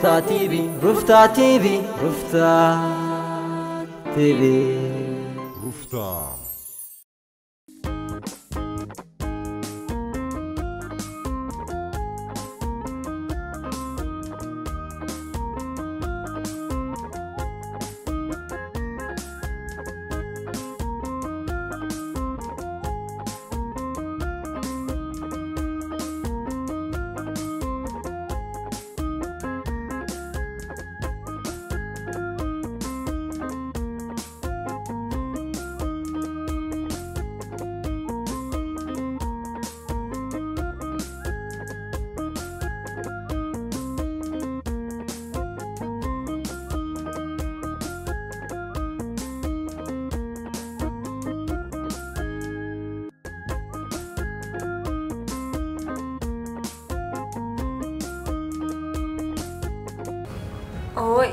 ሩፍታ ቲቪ፣ ሩፍታ ቲቪ፣ ሩፍታ ቲቪ። ሩፍታ። ኦይ፣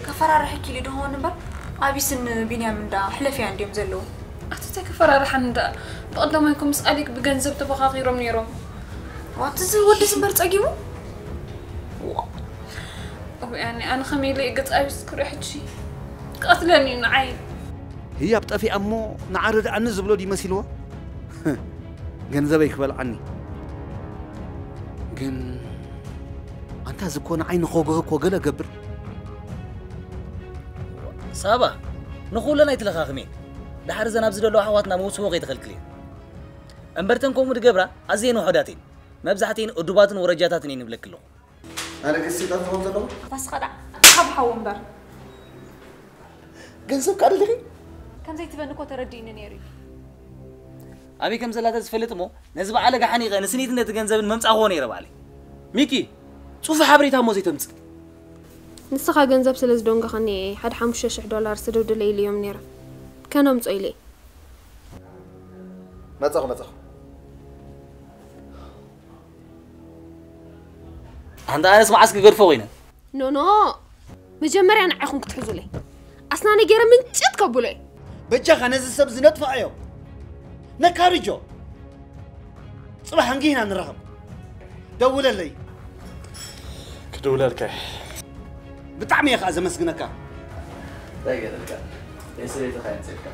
ከፈራርሐኪ ኢሉ ዶ ሆን እምበር፣ ኣቢስን ቢንያምን እንዳ ሕለፍያ እንድዮም ዘለዉ። ኣቲ እንታይ ከፈራርሓን እንዳ፣ ብቐዳማይ እኮ ምስ ኣሌክ ብገንዘብ ተበኻኺሮም ነይሮም። ዋት፣ እዚ ወዲ ዝንበር ጸጊሙ? ዋ። ኦይ፣ ኣነ፣ ኣነ ከመይ ኢለ እየ ገጽ ኣቢስ ክርኢ ሕጂ? ቀትለኒ እዩ ንዓይ። ህያብ ጠፊኣ እሞ ንዓ ርድኣኒ ዝብሎ ድዩ መሲልዎ? ገንዘበይ ክበልዓኒ። ግን ኣንታ እዚ እኮ ንዓይ ንኸጉህ እኮ ገለ ገብር። ሳባ፣ ንኹለን ኣይትለኻኽሜ። ድሓር እዘን ኣብዚ ዘለዋ ኣሕዋትና መውስቦ ከይትኸልክልየን። እምበርተን ከምኡ ድገብራ ኣዝየን ውሑዳት እየን። መብዛሕትኤን እዱባትን ወረጃታትን እየን ይብለኪ ኣለኹ። ኣነ ግን ስልጣን ዝኸውን ዘለዎ? ኣታ ስኻ ደኣ ካብ ሓው እምበር። ገንዘብ ከኣ ደሊኺ? ከም ዘይትበኒ እኮ ተረዲእኒ ነይሩ እዩ። ኣበይ ከም ዘላ ተዝፈልጥ እሞ፣ ነዚ በዓል ኣጋ ሓኒቐ ንስኒት ነቲ ገንዘብን መምጻእክዎ ነይረ ባዕለይ። ሚኪ፣ ጽፉ ሓበሬታ እሞ ዘይተምጽእ። ንስኻ ገንዘብ ስለ ዝደንገኸኒ እየ ሓደ ሓሙሽተ ሽሕ ዶላር ስደዱለይ ኢለዮም ነይረ። ከነምጾ ኢለ እየ። መጻኹ፣ መጻኹ። ኣንታ ኣነስ መዓስ ክገድፎ ኮይነ? ኖ፣ ኖ። መጀመርያ ንዓኹም ክትሕዙለይ። ኣስናነይ ገይረ ምንጭት ከብሎ እየ። በጃኻ ነዚ ሰብ ዝነጥፍኣዮ ነካርጆ። ጽባሕ እንግሂና ንራኸብ። ደውለለይ። ክድውለልካ እየ። ብጣዕሚ እየ ኸዓ ዘመስግነካ። እንታይ ገለልካ? ናይ ሰበይትኻ እየ ንሰድካ።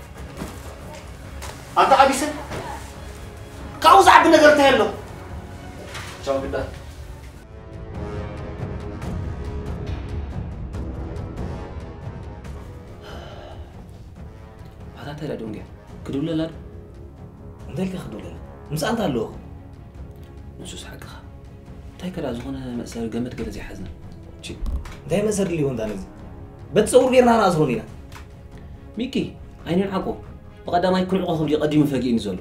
ኣንታ ኣቢሰ፣ ካብኡ ዝዓቢ ነገር እንታይ ኣሎ? ቻው ግዳ። ኣታ እንታይ ደኣ ደንጉያ? ክድውለላ ዶ? እንታይ ኢልካ ክድውለላ? ምስኣ እንተ ኣለኹ። ንሱስ ሓቅኻ። እንታይ ከ ደኣ ዝኾነ መእሰሪ ገመድ ገለ ዘይሓዝና? ቺ፣ እንታይ መእሰሪ ድልዎ እንታ ነዚ? በቲ ጸጉሩ ጌርና ንኣስሮ ዲና? ሚኪ፣ ኣይንንዓቆ። ብቐዳማይ ክንዕቆ ክብል እዩ ቀዲሙ ፈጊኡኒ ዘሎ።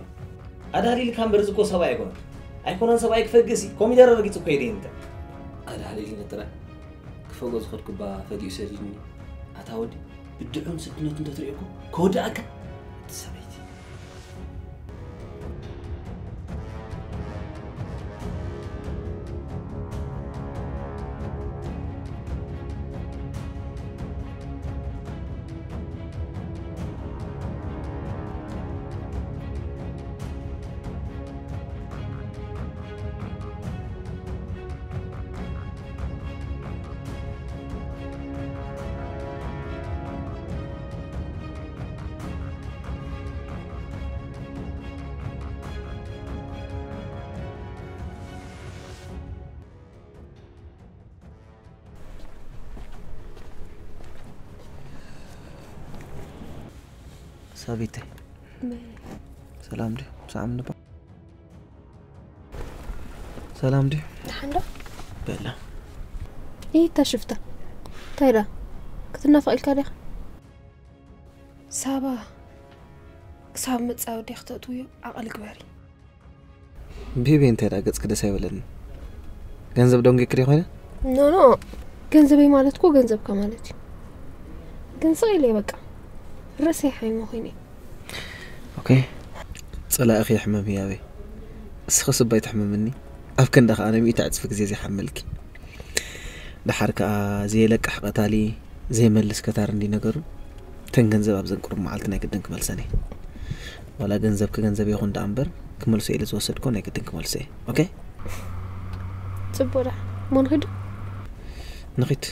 ኣዳሊልካ እምበር እዚ እኮ ሰብኣይ ኣይኮነን። ኣይኮነን ሰብኣይ ክፈግእ ሲ፣ ኮሚደረ ረጊጹ እኮ የድህን እንተ። ኣዳሊልኒ ጥራይ። ክፈጎ ዝኸድኩ እባ ፈጊኡ ሰዲድኒ። ኣታ ወዲ፣ ብድዑን ስድነቱ እንተትሪኦ እኮ ከወድኣካ። እቲ ሰበይቲ። ሳቢተይ፣ ሰላም ድዩ? ሰዓም ንባ። ሰላም ድዩ? ደሓን ዶ? በላ። ይታ ሽፍታ። እንታይ ደኣ? ክትናፈቕ ኢልካ ዲኻ? ሳባ፣ ክሳብ መጻወዲ ክተእትውዮ ዓቐሊ ግበሪ። ቢቢ፣ እንታይ ደኣ ገጽኪ ደስ ኣይበለኒ። ገንዘብ ደንጉየኪ ድየ ኮይነ? ኖ፣ ኖ። ገንዘበይ ማለት እኮ ገንዘብካ ማለት እዩ። ግን ስቕ ኢለ በቃ። ርእሰይ ሓይሞ ኮይነ። ኦኬ። ጸላእኺ ይሕመም ህያበይ። እስኺ ስባይ ትሕመምኒ። ኣብ ክንዲ ከኣ ንሚእቲ ዕጽፊ ግዜ ዘይሓመልኪ። ደሓር ከኣ ዘየለቅሕ ቀታሊ፣ ዘይመልስ ከታር እንዲ ነገሩ። እተን ገንዘብ ኣብዘን ቁሩብ መዓልቲ ናይ ግድን ክመልሰን እየ። ዋላ ገንዘብ ክገንዘብ ይኹን ደኣ እምበር፣ ክመልሶ ኢለ ዝወሰድኮ ናይ ግድን ክመልሶ እየ። ኦኬ? ጽቡቕ ደኣ። እሞ ንኺዱ? ንኺድ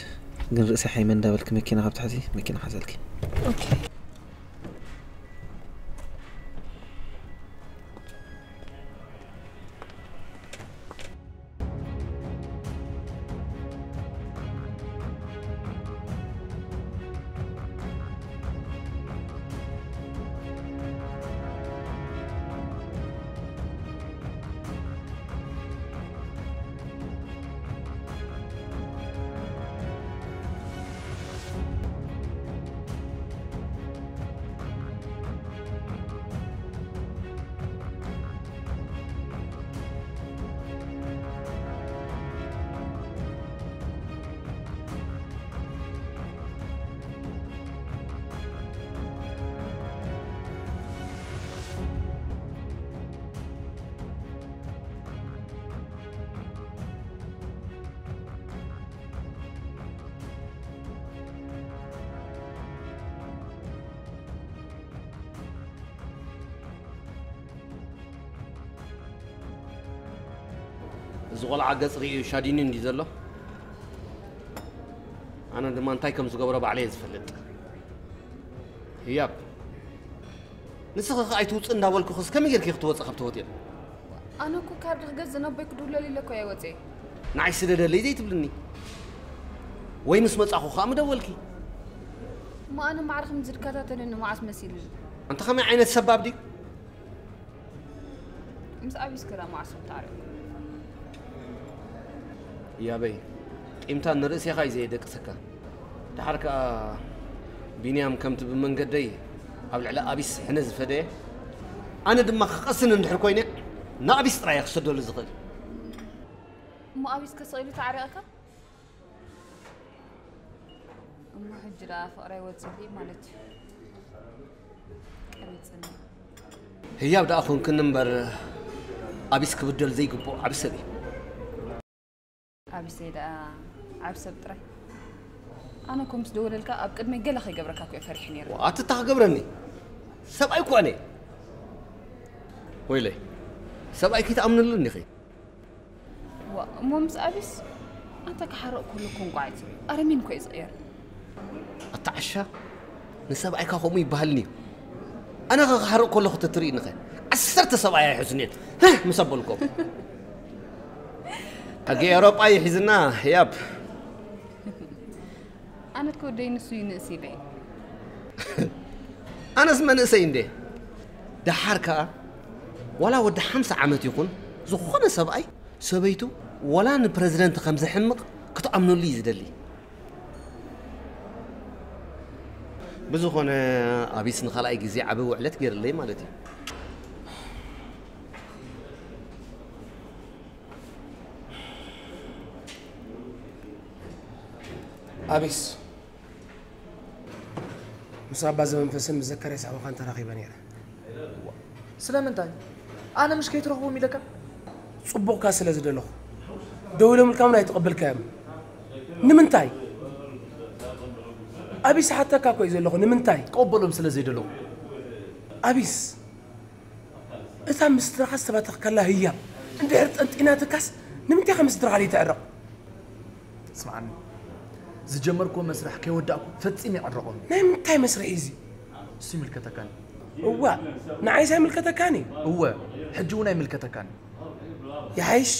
ግን ርእሰ ሓይመ እንዳበልክ መኪና ካብ ትሕዚ መኪና ሓዘልኪ። ኦኬ። እዚ ቆልዓ ገጽ ርእዩ ሻዲኒ እንዲ ዘሎ ኣነ ድማ እንታይ ከም ዝገብሮ ባዕለየ ዝፈልጥ። ህያብ፣ ንስኺ ከ ኣይትውጽእ እንዳበልኩኽስ ከመይ ጌርኪ ክትወጽእ ካብቲ ሆቴል? ኣነ እኮ ካርድ ክገዝእ ናብ ኣቦይ ክድውለሉ ኢለ እኮ እየ ወጽኤ። ንዓይ ስደደለይ ዘይትብልኒ? ወይ ምስ መጻኹ ከኣ ምደወልኪ? እሞ ኣነ ማዕረ ከም ዝድከታተለኒ መዓስ መሲልኒ? ኣንታ ከመይ ዓይነት ሰባብ ድዩ? ምስ ኣቢስ ክራ መዓስ ተዓረቕ? ያበይ፣ ቂምታ ንርእሴኻ እዩ ዘየደቅሰካ። ደሓር ከኣ ቢንያም ከምቲ ብመንገደይ ኣብ ልዕሊ ኣቢስ ሕነ ዝፈደየ፣ ኣነ ድማ ክቐስን እንድሕር ኮይነ ንኣቢስ ጥራይ እየ ክሰደሉ ዝኽእል። እሞ ኣቢስ ከስቕ ኢሉ ተዓሪቐካ? እሞ ሕጂ ደኣ ፍቕረይ ወጽልይ ማለት እዩ። ቀቢጽኒ። ህያብ ደኣ ኾንክኒ እምበር ኣቢስ ክብደል ዘይግብኦ ዓቢ ሰብ እዩ። ኣቢሰይ ደኣ ዓቢ ሰብ ጥራይ። ኣነ እኮ ምስ ደወለልካ ኣብ ቅድመይ ገለ ከይገብረካ እኮ እየ ፈሪሐ ነይረ። ኣቲ እታ ክገብረኒ? ሰብኣይ እኮ ኣነ። ወይለይ፣ ሰብኣይ ከይትኣምንሉ እኒኺ። ዋ፣ እሞ ምስ ኣቢስ ኣንተ ክሓርቕ ከሎ እኮ እንቋዕ እዩ ዝብል። ኣረሚን እኮ እዩ ዝቕየር። ኣታ ዓሻ፣ ንሰብኣይካ ከምኡ ይበሃልኒ እዩ። ኣነ ኸ ክሓርቕ ከለኹ ተትርእይኒ ኸ? ዓሰርተ ሰብኣይ ኣይሕዝን እየ። ህህ ምስ ኣበልኩም። ሕጊ ኤውሮጳ እዩ ሒዝና፣ ህያብ። ኣነ እኮ ወደይ ንሱ እዩ ንእስ ኢለ እየ። ኣነስ መንእሰይ እንዴ። ደሓር ከኣ ዋላ ወዲ ሓምሳ ዓመት ይኹን ዝኾነ ሰብኣይ ሰበይቱ ዋላ ንፕረዚደንት ከም ዘሕምቕ ክትኣምነሉ እዩ ዝደሊ። ብዝኾነ ኣቢስ ንኻልኣይ ግዜ ዓቢ ውዕለት ገይርለይ ማለት እዩ። ኣቢስ፣ ምስ ኣባ ዘመንፈስን ምስ ዘካርያስ ኣቦኻን ተራኺበ ነይረ። ስለምንታይ? ኣነ ምሽ ከይትረኽቦም ኢለካ? ጽቡቕካ ስለ ዝደለኹ። ደው ኢሎምልካ እውን ኣይተቐበልካዮም። ንምንታይ? ኣቢስ ሓተካ እኮ እዩ ዘለኹ። ንምንታይ? ክቕበሎም ስለ ዘይደለኹ። ኣቢስ፣ እታ ምስ ስድራኻ ዝተባተኽካላ ህያብ እንድሕር ጠንጢናትካስ ንምንታይ ከም ስድራኻ ዘይተዕርቕ? ስምዓኒ፣ ዝጀመርክዎ መስርሕ ከይወዳእኩ ፈጺመ ይዕረቖም። ናይ ምንታይ መስርሕ እዩ እዚ? እሱ ይምልከተካን። እዋ፣ ንዓይስ ኣይምልከተካን እዩ። እወ፣ ሕጂ እውን ኣይምልከተካን። ይሓይሽ?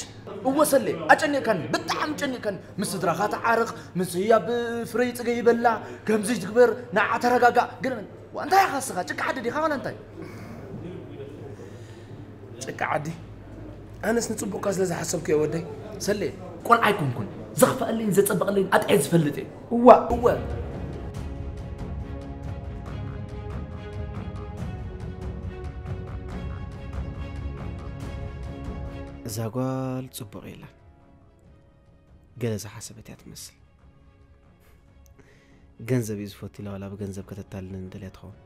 እወ ሰሌ፣ ኣጨኒቕካኒ፣ ብጣዕሚ ጨኒቕካኒ። ምስ ስድራኻ ተዓረቕ፣ ምስ ህያብ ፍረይ ጽገይ ይበላ፣ ከምዚ ትግበር፣ ንዓ ተረጋጋእ። ግን ዋ፣ እንታይ ኢኻ ንስኻ? ጭቃ ዓዲ ዲኻ ዋላ እንታይ? ጭቃ ዓዲ? ኣነስ ንጽቡቕካ ስለ ዝሓሰብኩ እየ ወደይ። ሰሌ፣ ቆልዓ ኣይኮንኩን። ዘኽፍኣለይን ዘጸበቐለይን ኣጥዕየ ዝፈልጥ እየ። እዋ። እወ። እዛ ጓል ጽቡቕ የላን። ገለ ዝሓሰበት እያ ትመስል። ገንዘብ እዩ ዝፈቱ ኢላ ዋላ ብገንዘብ ከተታልለኒ ደልያ ትኸውን።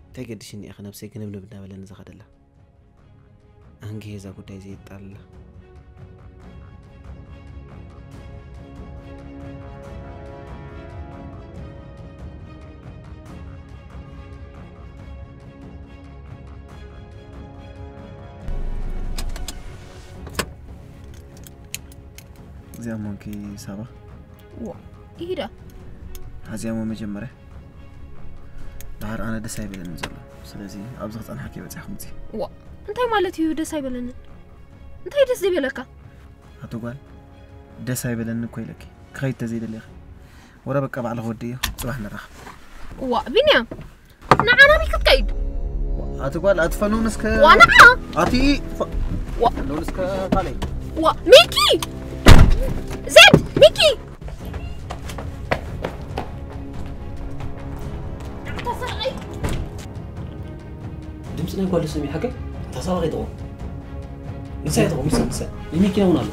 እንታይ ገዲሽኒ ኢኺ ነብሰይ ግንብንብ እናበለኒ ዝኸደላ? ኣንጊሄ እዛ ጉዳይ ዘይጣልላ። እያ ሞንኪ ሳባ? ዋ ኢዳ ሓዚያሞ መጀመርያ ድሓር ኣነ ደስ ኣይበለኒ ዘሎ። ስለዚ ኣብዚ ክፀንሓኪ በፂሕኩም ፂ ዋ እንታይ ማለት እዩ ደስ ኣይበለንን? እንታይ ደስ ዘይበለካ? ኣቶ ጓል ደስ ኣይበለኒ እኮ ኢለኪ ክኸይድ ተዘይደሊኺ ወረ በቃ ባዕልኺ ወዲ እዮ። ፅባሕ ንራኸብ። ዋ ቢንያም ንዓና ቢል ክትከይድ ኣቲ ጓል ኣትፈኑ ንስከ ዋናዓ ኣቲ ዋ- ፈኑ ንስከ ካልይ ዋ ሚኪ ዜድ ሚኪ ድምፂ ናይ ጓል ሰሚዕ ሓገ ተሳባቂ ጥቑ ንሳ ይጥቑ ንሳ ንሳ ይሚኪ እውን ኣሎ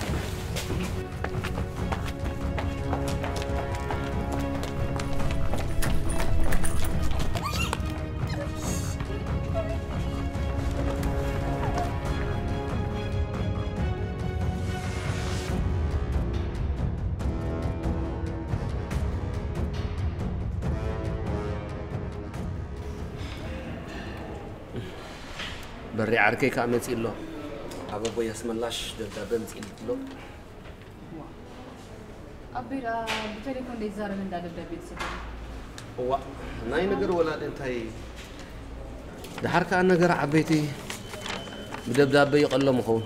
በሪ ዓርከይ ከዓ መፂእ ኣሎ። ኣበቦ የስመላሽ ደብዳበ ምፅእ ኣሎ። ኣበይ ደኣ ብቴሌፎን ዘይዛረብ እንዳ ደብዳቤ ትሰደሉ? እዋ ናይ ነገር ወላዲ እንታይ ድሓር ከዓ ነገር ዓበይቲ ብደብዳበ ይቐሎም ይኸውን።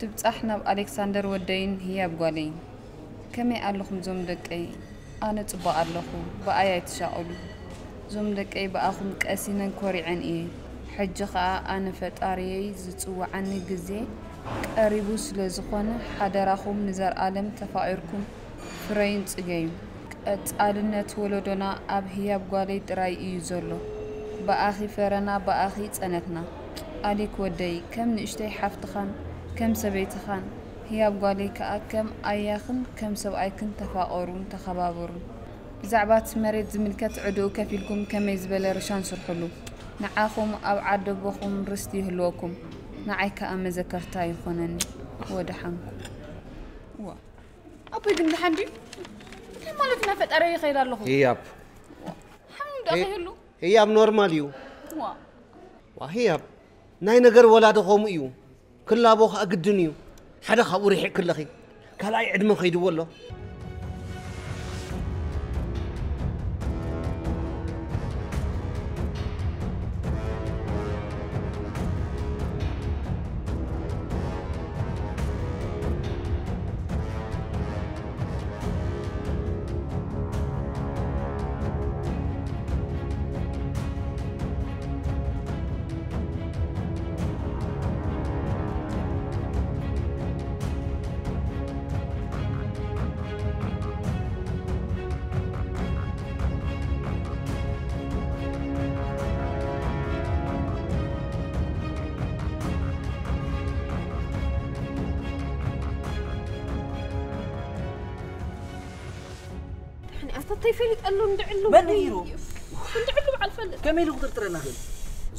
ትብጻሕ ናብ ኣሌክሳንደር ወደይን ህያብ ጓለይን። ከመይ ኣለኹም ዞም ደቀይ? ኣነ ጽቡቕ ኣለኹ፣ ብኣይ ኣይትሻቐሉ። ዞም ደቀይ ብኣኹም ቀሲነን ኮሪዐን እየ። ሕጂ ኸኣ ኣነ ፈጣሪየይ ዝጽውዓኒ ግዜ ቀሪቡ ስለ ዝኾነ ሓደራኹም ንዘርኣለም ተፋቒርኩም ፍረዩን ጽገዩን። ቀጻልነት ወለዶና ኣብ ህያብ ጓለይ ጥራይ እዩ ዘሎ። ብኣኺ ፈረና ብኣኺ ጸነትና። ኣሊክ ወደይ ከም ንእሽተይ ሓፍትኻን ከም ሰበይትኻን ህያብ ጓለይ ከኣ ከም ኣያኽን ከም ሰብኣይክን ተፋቐሩን ተኸባበሩን። ብዛዕባ እቲ መሬት ዝምልከት ዕድኡ ከፊልኩም ከመይ ዝበለ ርሻን ስርሕሉ። ንዓኹም ኣብ ዓደቦኹም ርስቲ ይህልወኩም። ንዓይ ከኣ መዘከርታ ይኾነኒ። ወደሓንኩም። ዋ ኣቦይ ግን ደሓን ድዩ? እንታይ ማለት ኢና ፈጣሪ ይኸይድ ኣለኹ? ህያብ ሓሚም ደኣ ከይህሉ? ህያብ ኖርማል እዩ። ዋ ዋ ህያብ ናይ ነገር ወላዲ ከምኡ እዩ። ክላቦ ከዓ ግድን እዩ። ሓደ ካብኡ ርሒቕ ክለኺ ካልኣይ ዕድመ ከይድዎ ኣሎ። ኣታ እንታይ ፈሊጠሉ እንድዕሉ መን ነጊሩ? እንድዕሉ በዓል ፈልጥ ከመይ ኢሉ ክጥርጥረና ክእል?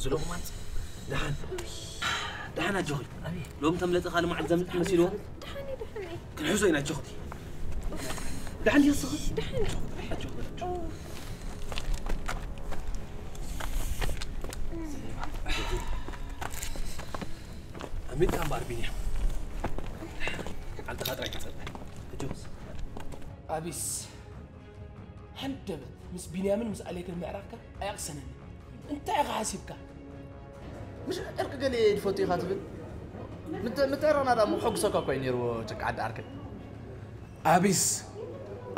ዝለቑማት ደሓን ደሓን ኣጆኺ። ሎሚ ተምለጠ ካልእ መዓልቲ ዘምልጥ መሲልዎ ደሓን እዩ ደሓን እዩ ክንሕዞ ኢና ኣጆኽቲ። ደሓን ድዮ ስኺ? ደሓን እዩ ኣጆኽ በል ኣጆኽ። ኣሜሪካ እምበኣር ቢንያም ዓልትኻ ጥራይ ተጸበ። ኣጆኽስ ኣቢስ ሃንደበት ምስ ቢንያምን ምስ ኣሌክን ምዕራፍካ ኣየቕሰነኒ። እንታይ ኢኻ ሓሲብካ? ምሽ ዕርቂ ገለ ድፈቱ ኢኻ ትብል ምተረና ዳ ከጉሰካ እኳ እዩ ነይርዎ ጭቃ ዓዲ ዓርከይ። ኣቢስ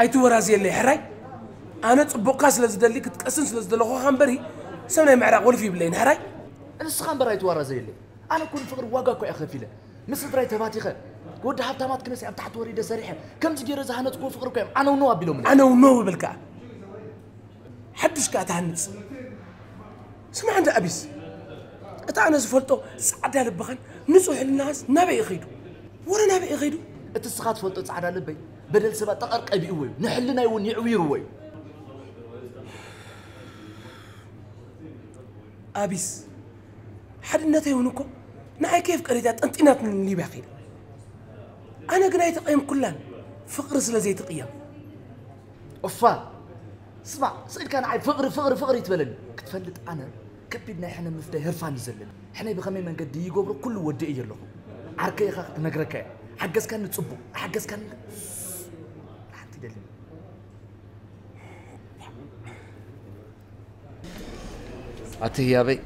ኣይትወራዝየለይ ሕራይ። ኣነ ጽቡቕካ ስለ ዝደሊ ክትቀስን ስለ ዝደለኹኻ እምበሪ ሰብ ናይ ምዕራቕ ወልፊ ይብለይን ሕራይ። ንስኻ እምበር ኣይትወራዘየለይ። ኣነ እኮ ንፍቕሪ ዋጋ እኮ እየ ከፊለ። ምስ ስድራይ ተባቲኸ ወዲ ሃብታማት ክነሲ ኣብ ታሕቲ ወሪደ ሰሪሐ ከምዚ ገይረ ዝሃነፅኩዎ ፍቕሪ እኮ እዮም ዓነውነው ኣቢሎምለይ። ዓነውነው ይብል ከኣ ሓድሽ ከኣ ትሃንጽ። ስማዕ እንዳ ኣቢስ፣ እቲ ኣነ ዝፈልጦ ጻዕዳ ልብኻን ንጹህ ሕልናኻስ ናበይ እዩ ኸይዱ? ወረ ናበይ እዩ ኸይዱ? እቲ እስኻ ትፈልጦ ጻዕዳ ልበይ በደል ሰባት ጠቐር ቀቢእዎ እዩ፣ ንሕልናይ እውን የዕዊርዎ እዩ። ኣቢስ፣ ሓድነተይ እውን እኮ ንዓይ ከየፍቀረት እያ ጠንጢናትኒ ሊብያ ከይዳ። ኣነ ግን ኣይተቐየምኩላን፣ ፍቕሪ ስለ ዘይትቕየም። ኦፋ ስማዕ ስኢልካ ንዓይ ፍቕሪ ፍቕሪ ፍቕሪ ትበለኒ ክትፈልጥ ኣነ ከቢድ ናይ ሕነ ምፍዳይ ህርፋን እዩ ዘለኒ። ሕነይ ብኸመይ መንገዲ ይገብሮ ኩሉ ወዲ እየ ኣለኹ። ዓርከይ ኢኻ ክትነግረካ እየ። ሓገዝካኒ ጽቡቕ፣ ሓገዝካኒ ሓንቲ ይደሊ። ኣቲ ህያበይ፣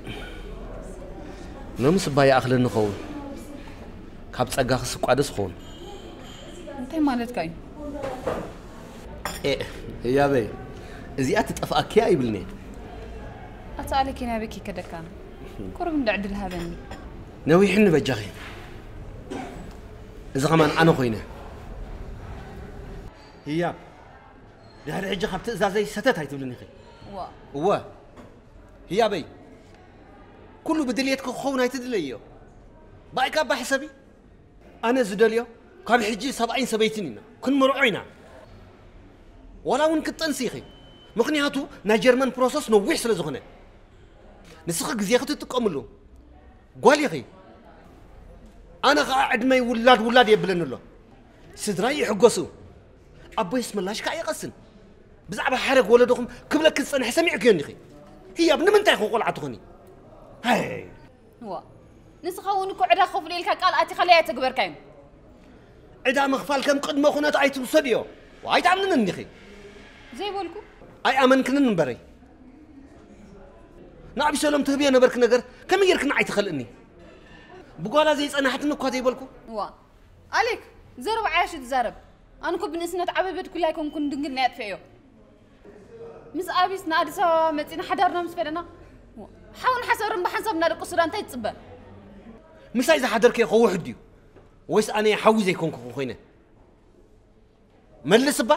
ሎምስ እባ ይኣኽለኒ ኸውን። ካብ ጸጋኽስ እኳ ደስ ኸውን። እንታይ ማለትካ እዩ? ኤ፣ ህያበይ፣ እዚኣ ትጠፍኣኪያ ይብልኒ። ኣታ ኣሌክ ናበይ ከይከደካ ነው? ቁሩብ እንደ ዕድል ሃበኒ። ነዊሕኒ በጃኺ። እዚ ኸማን ኣነ ኾይነ። ህያብ፣ ድሕሪ ሕጂ ካብ ትእዛዘይ ሰተት ኣይትብልን ኢኺ። ዋ። እወ። ህያበይ፣ ኩሉ ብድልየትኪ ክኸውን ኣይትድለይዮ። ብኣይ ካባ ሕሰቢ። ኣነ ዝደልዮ፣ ካብ ሕጂ ሰብኣይን ሰበይትን ኢና። ክንምርዖ ኢና። ዋላ እውን ክትጠንሲ ኢኺ። ምኽንያቱ ናይ ጀርመን ፕሮሰስ ነዊሕ ስለ ዝኾነ። ንስኺ ግዜኺ ትጥቀምሉ። ጓል ኢኺ። ኣነ ኸኣ ዕድመይ ውላድ ውላድ የብለኒ ኣሎ። ስድራይ ይሕጎሱ። ኣቦይስ ምላሽ ከኣ ይቐስን። ብዛዕባ ሓረግ ወለዶኹም ክብለኪ ዝጸንሐ ሰሚዕክዮ እንዲኺ። ህያብ ንምንታይ ኢኺ ቆልዓ ትኾኒ? ሃይ! ዋ፣ ንስኻ እውን እኮ ዕዳ ክኸፍሎ ኢልካ ቃል ኣቲኻለይ ኣይተግበርካዮን። ዕዳ ምኽፋል ከም ቅድመ ኩነት ኣይትውሰድዮ። ኣይትኣምንን እንዲኺ። ዘይበልኩ? ኣይኣመንክንን እምበረይ። ንኣቢሰሎም ትህብዮ ነበርኪ ነገር ከመይ ጌርክና ኣይትኸልእኒ? ብጓላ ዘይጸናሕትኒ እኳ ዘይበልኩ? ዋ፣ ኣሌክ፣ ዘረባ ዓያሹ ትዛረብ። ኣነ እኮ ብንእስነት ዓበበድኩላ ኣይኮንኩን፣ ድንግልና የጥፍአዮ። ምስ ኣቢስ ንኣዲስ ኣበባ መጺና ሓዳርና ምስ ፈለና፣ ሓውን ሓሰርን ብሓንሳብ እናደቀሱ ዳ እንታይ ትጽበ? ምሳይ ዝሓደርክዮ ከውሕድ ድዩ? ወይስ ኣነ ሓዊ ዘይኮንኩ ኮይነ? መልስ እባ።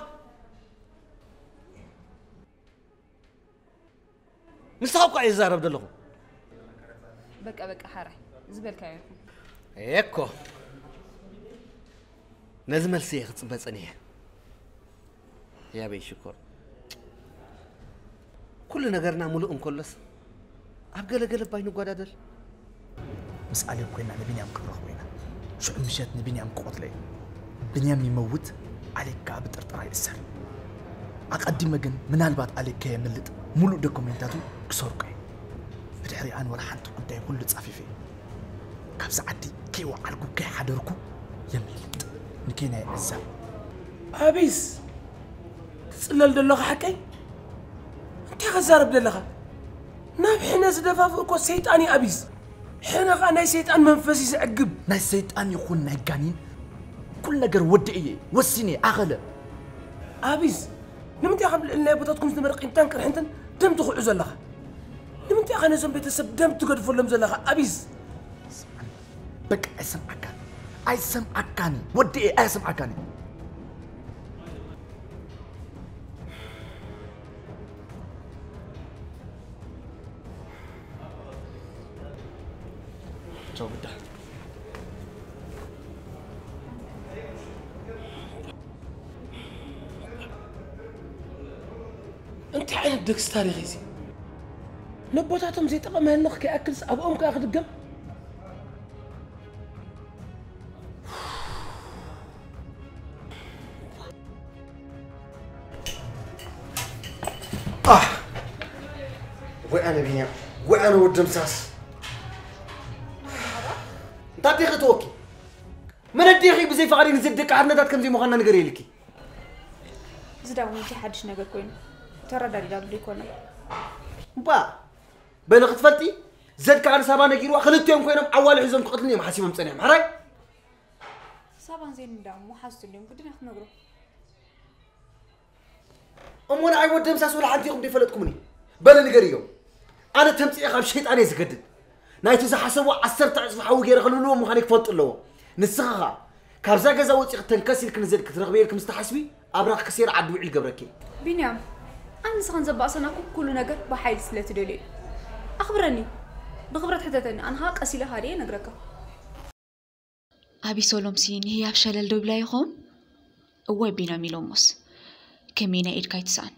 ንስኻ እኳ እየ ዝዛረብ ዘለኹ። በቃ፣ በቃ፣ ሓራይ ዝበልካዮ ይኹን። ኤኮ፣ ነዚ መልሲ እየ ክጽበ ጸኒሐ። ያበይ ሽኮር፣ ኩሉ ነገርና ሙሉእ እንከሎስ፣ ኣብ ገለ ገለ እባ ኣይንጓዳደል። ምስ ኣሌክ ኮይና ንቢንያም ክንረኽቦ ኢና። ሽዑ ምሸት ንቢንያም ክቐትሎ እዩ። ቢንያም ይመውት፣ ኣሌክ ከኣ ብጥርጠራ ይእሰር። ኣቐዲመ ግን ምናልባት ኣሌክ ከየምልጥ ሙሉእ ዶኩሜንታቱ ክሰርቆ እየ። ብድሕሪ ኣንወር ሓንቲ ጉዳይ ኩሉ ጻፊፈ እየ። ካብዚ ዓዲ ከይወዓልኩ ከይሓደርኩ የምልጥ። ንኬንያ ይዕዘብ። ኣቢስ፣ ትጽለል ደለኻ ሓቀይ? እንታይ ከዛረብ ደለኻ? ናብ ሕነ ዝደፋፍእ እኮ ሰይጣን እዩ ኣቢስ። ሕነ ኸኣ ናይ ሰይጣን መንፈስ እዩ ዘዕግብ። ናይ ሰይጣን ይኹን ናይ ጋኔን ኩሉ ነገር ወዲ እየ፣ ወሲነ፣ ኣኸለ። ኣቢስ፣ ንምንታይ ካብ ልዕሊ ናይ ኣቦታትኩም ዝነበረ ቂምታን ቅርሕንትን ደም ትኹዑ ዘለኻ? ንምንታይ ኢኻ ነዞም ቤተሰብ ደም ትገድፈሎም ዘለኻ? ኣቢስ። በቃ ኣይሰምዓካን። ኣይሰምዓካን። ወዲ እየ፣ ኣይሰምዓካን። ቻው ብዳ። እንታይ ዓይነት ደግሲ ታሪኽ እዩ እዚ? ነቦታቶም ዘይጠቐመ ህልኽ ከይኣክልስ ኣብኦም ከኣ ክድገም? ኣህ! ወይ ኣነ ቢንያም፣ ወይ ኣነ ወዲ ደምሳስ። እንታይ ዲኺ ተወኪ? መን ኣዴኺ ብዘይ ፍቓደይ ንዘደቂ ሓርነታት ከምዚ ምዃንና ንገር ኢልኪ? እዚ ዳሞ እንታይ ሓድሽ ነገር ኮይኑ? ተረዳዲዳሉ ዶ ይኮነ? እባ በሊ ክትፈልጢ፣ ዘድ ከኣ ንሳባ ነጊርዋ፣ ክልቲኦም ኮይኖም ዓዋሉ ሒዞም ክቐትልኒ እዮም ሓሲቦም ጸኒሖም። ሕራይ? ሳባን ዜን ዳሞ ሓዝቱ እንዲዮም፣ ግድን እያ ክትነግሮ። እሞ ንዓይ ወዲ ደምሳስ ወላ ሓንቲ ኢኹም ዘይፈለጥኩምኒ። በሊ ንገርዮም። ኣነ ተምጽኤ ካብ ሸይጣን እየ ዝገድድ። ናይቲ ዝሓሰብዎ ዓሰርተ ዕጽፊ ሓዊ ገይረ ክልውልዎ ምዃነይ ክፈልጡ ኣለዎ። ንስኺ ኸኣ ካብዛ ገዛ ወጺኺ ተንከስ ኢልኪ ንዘድ ክትረኽብዮ ኢልኪ ምስ ትሓስቢ ኣብራኽኪ ሴራ ዓዲ ውዒል ገብረኪ እየ። ቢንያም፣ ኣነ ንስኻን ዘባእሰና ኩሉ ነገር ብሓይሊ ስለ ትደልዮ እዩ። ኣኽብረኒ። ብኽብረት ሕተተኒ፣ ኣነ ኸኣ ቀስ ኢለ ሃድየ እነግረካ። ኣቢሰሎምሲ ንህያብ ሸለል ዶ ይብላ ይኸውን? እዋይ ቢንያም ኢሎሞስ፣ ከመይ ናይ ኢድካ ኣይትስኣን።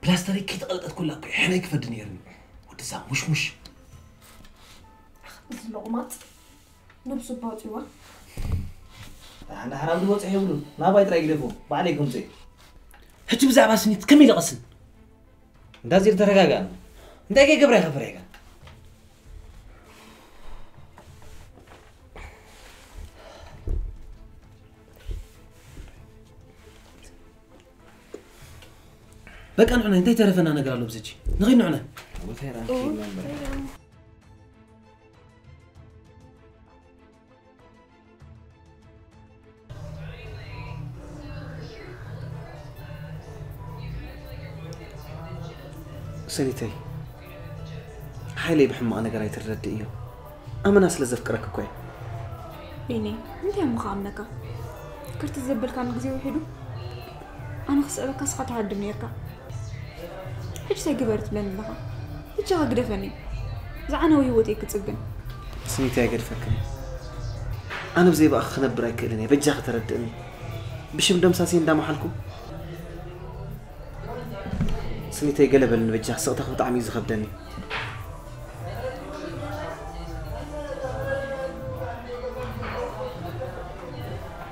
ዳስተረይ ከይተቐልጠት ኩላ እኮ ሕነይ ክፈዲ ነይርኒ። ወዲ እዛ ሙሽሙሽ። እዚ ሎቕማጽ ነብሱ ባውፂዋ። ንሓራ ኣብ ዝበፅሕ የብሉን። ናባይ ጥራይ ግደፎ። ባዕለይ ከምፅእ። ሕጂ ብዛዕባ ስኒት ከመይ ኢለ ቀስን? እንዳዚር ተረጋጋእ። እንታይ ከይገብራ ይኸፍር ኢኻ? በቃ ንዑና፣ እንታይ ተረፈና ነገር ኣሎ ብዝጂ? ንኺድ ንዑና። ሰኒተይ፣ ሓይለይ ብሕማቕ ነገር ኣይትረድእ እዩ። ኣመና ስለ ዘፍቅረክ እኮ እየ። ቢኒ፣ እንታይ እሞ ክኣምነካ? ክርቲ ዘበልካኒ ግዜ ውሒዱ? ኣነ ክስዕበካ ስኻ ትሃድም ነርካ። ሕጂ እንታይ ግበር ትብለኒ ኣለኻ? በጃኻ ግደፈኒ። ዝዓነወ ህይወተይ ክጽግን። ስኒተይ ኣይገድፈክን። ኣነ ብዘይ ብኣኺ ክነብር ኣይክእልን እየ። በጃኺ ተረድእኒ። ብሽም ደምሳሴ እንዳመሓልኩ ስኒተይ ገለ በልኒ በጃ፣ ስቕታኺ ብጣዕሚ እዩ ዝኸብደኒ።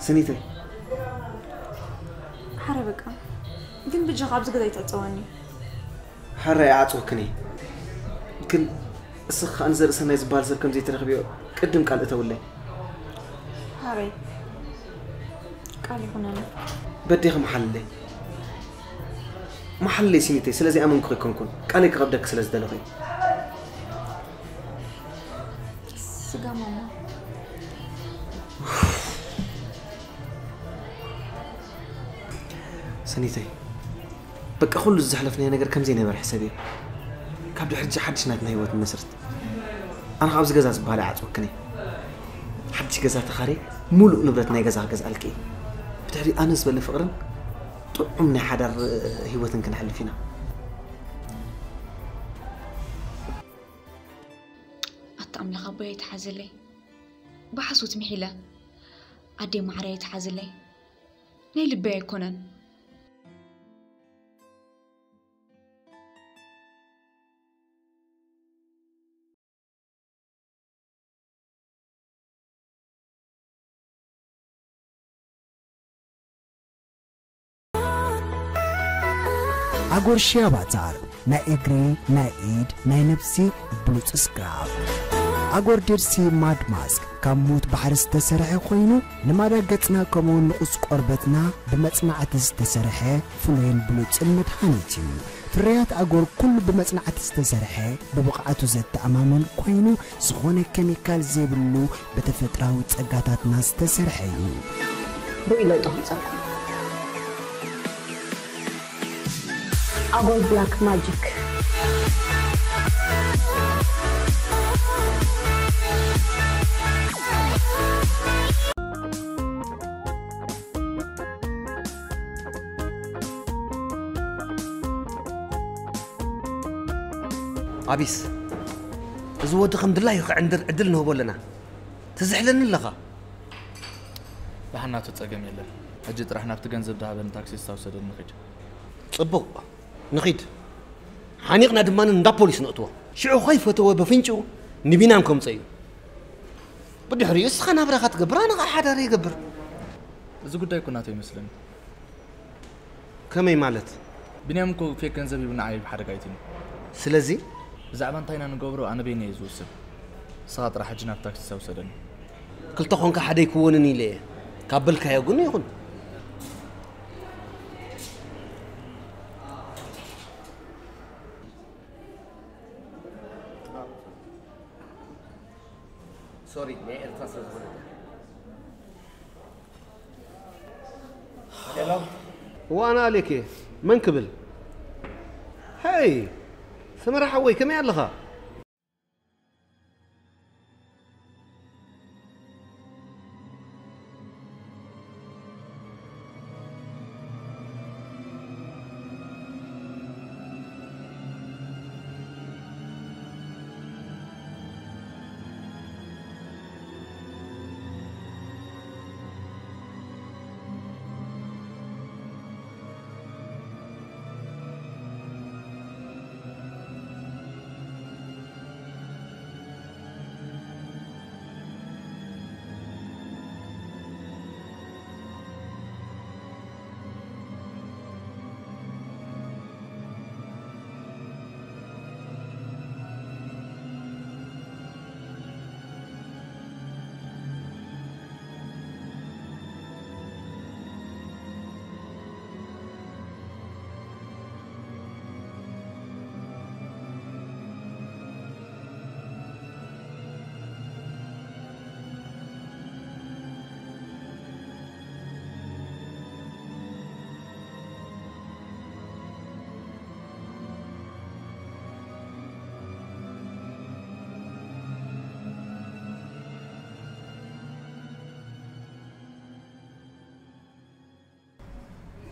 ስኒተይ። ሓረ በቃ ግን ብጃኻ ኣብዚ ገዛ ይትዕጸወኒ። ሓረ ኣይዓጽወክን እየ። ግን እስኺ ከኣ ንዘርእሰናይ ዝበሃል ሰብ ከም ዘይትረኽብዮ ቅድም ቃል እተውለይ። ሓረይ ቃል ይኹነና። በዴኺ መሓልለይ። መሓልለይ ስኒተይ፣ ስለ ዘይኣመንኩኺ ኣይኮንኩን። ቃለይ ክኸብደኪ ስለ ዝደለኹ እየ። ስጋ ማማ። ሰኒተይ፣ በቃ ኩሉ ዝዘሕለፍናዮ ነገር ከም ዘይነበረ ሕሰብዮ። ካብ ድሕሪ ሕጂ ሓድሽ ናትና ህይወት ንመስርት። ኣነ ካብዚ ገዛ ዝበሃል ኣይዓጽወክን እየ። ሓድሽ ገዛ ተኻርየ፣ ሙሉእ ንብረት ናይ ገዛ ክገዝኣልኪ እየ። ብድሕሪ ኣነ ዝበለ ፍቕርን ጥዑም ናይ ሓዳር ህይወትን ክነሕልፍ ኢና። ኣታ ኣምላኽ ኣቦይ ኣይትሓዘለይ። ብሓሶት ምሒለ ኣደይ ማዕረይ ኣይትሓዘለይ። ናይ ልበይ ኣይኮነን። ኣጎር ሽያ ባዛር፣ ናይ እግሪ፣ ናይ ኢድ፣ ናይ ነብሲ ብሉጽ ስክራብ። ኣጎር ዴድሲ ማድ ማስክ ካብ ሙት ባሕሪ ዝተሰርሐ ኮይኑ፣ ንማዳ ገጽና ከምኡውን ንቑጽ ቆርበትና ብመጽናዕቲ ዝተሰርሐ ፍሉይን ብሉጽን መድሃኒት እዩ። ፍርያት ኣጎር ኩሉ ብመጽናዕቲ ዝተሰርሐ፣ ብብቕዓቱ ዘተኣማምን ኮይኑ፣ ዝኾነ ኬሚካል ዘይብሉ ብተፈጥራዊ ጸጋታትና ዝተሰርሐ እዩ። ርኡይ ለውጢ ከምጸልኩም። ኣጎል ብላክ ማጂክ። ኣቢስ፣ እዚ ወዲ ከም ድላዩ ክዕንድር ዕድል ንህቦ ኣለና። ትዝሕለኒ ኣለኻ። ደሓናቱ ጸገም የለን። ሕጂ ጥራሕ ናብቲ ገንዘብ ዝሃበኒ ታክሲስታ ውሰደኒ ንኺድ። ጽቡቕ፣ ንኺድ። ሓኒቕና ድማ እንዳ ፖሊስ ነእትዎ። ሽዑ ከይፈተወ በፍንጭኡ ንቢናም ከምጸ እዩ። ብድሕሪኡ እስኻ ናብራኻ ትገብር፣ ኣነ ኸዓ ሓዳር ይገብር። እዚ ጉዳይ እኮ ናተይ ይመስለኒ። ከመይ ማለት? ቢንያም እኮ ፌክ ገንዘብ ሂቡ ንዓይ ኣብ ሓደጋ ኣእትዩኒ። ስለዚ? ብዛዕባ እንታይ ኢና ንገብሮ ኣነ በይነይ እየ ዝውስን። ንስኻ ጥራሕ ሕጂ ናብ ታክሲስታ ውሰደኒ። ክልተ ኾንካ ሓደ ኣይክወንን ኢለ እየ። ካብ በልካዮ ግን ይኹን። ሶሪ፣ ናይ ኤርትራ ስለ ዝኾነ። ሄሎ። ዋና ኣሌኬ፣ መን ክብል? ሄይ፣ ሰመረ ሓወይ፣ ከመይ ኣለኻ?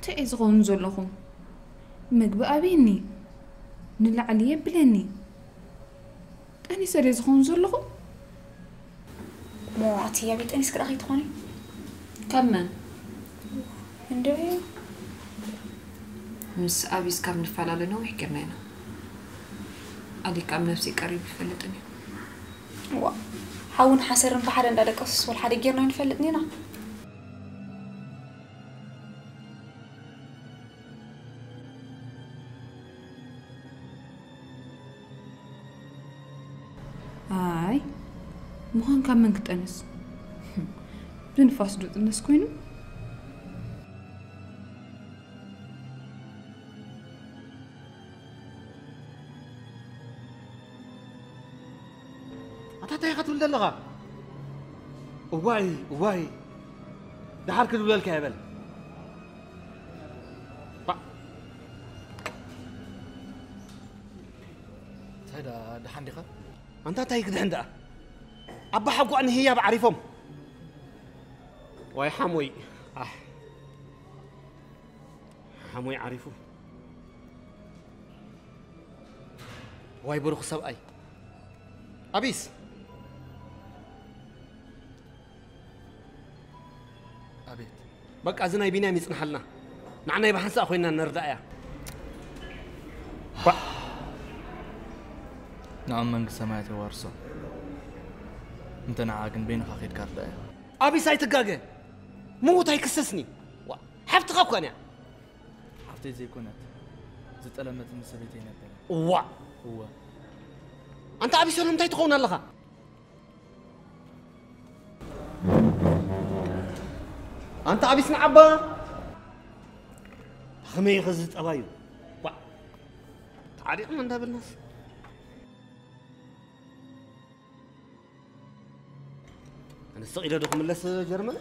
እንታይ እየ ዝኸውን ዘለኹ? ምግቢ ኣብየኒ፣ ንላዕሊ የብለኒ። ጠኒሰ ድየ ዝኸውን ዘለኹ? እሞ ኣቲ ኣበይ ጠኒስኪ ደኣ ከይትኾኒ? ካብ መን? እንዶ ምስ ኣቢስ ካብ ንፈላለ ነዊሕ ጌርና ኢና። ኣሊካ ኣብ ነብሲ ቀሪቡ ይፈልጥን እዩ። ዋ፣ ሓውን ሓሰርን ብሓደ እንዳደቀሱስ ወላ ሓደ ጌርና ንፈልጥን ኢና። ኣይ፣ ምዃን ካብ መን ክጠንስ? ብንፋስ ዶ ጥነስ ኮይኑ? ኣታ እንታይ ኢኻ ትብል ዘለኻ? እዋይ፣ እዋይ። ደሓር ክድብለልካ ይበል። ባ- እንታይ ደኣ፣ ደሓን ዲኻ? ኣንታ እንታይ ክድሕን ደኣ? ኣባ ሓጓእ ንህያብ ዓሪፎም። ዋይ ሓሞይ። ኣሕ። ሓሞይ ዓሪፉ። ዋይ ብሩኽ ሰብኣይ። ኣቢስ። ኣቤት። በቃ እዚ ናይ ቢንያም ይጽንሓልና። ንዓናይ ብሓንሳእ ኮይና ነርዳእያ። ባ- ንኣብ መንግስቲ ሰማያት የዋርሶ። እንተ ንዓ ግን በይንኻ ኬድካ ርዳእያ። ኣቢስ ኣይትጋገ። ምዉት ኣይክሰስኒ። ዋ፣ ሓፍትኻ እኳ እያ። ሓፍተይ ዘይኮነት፣ ዝጠለመትኒ ሰበይተይ ነበረ። እዋ። እወ። ኣንታ ኣቢሰሎም እንታይ ትኸውን ኣለኻ? ኣንታ ኣቢስ ንዓባ። ከመይ ኢኸ ዝጠባዩ? ዋ። ታዲቕ እንዳበልናስ። ኣነ ስቕ ኢለ ዶ ክምለስ ጀርመን?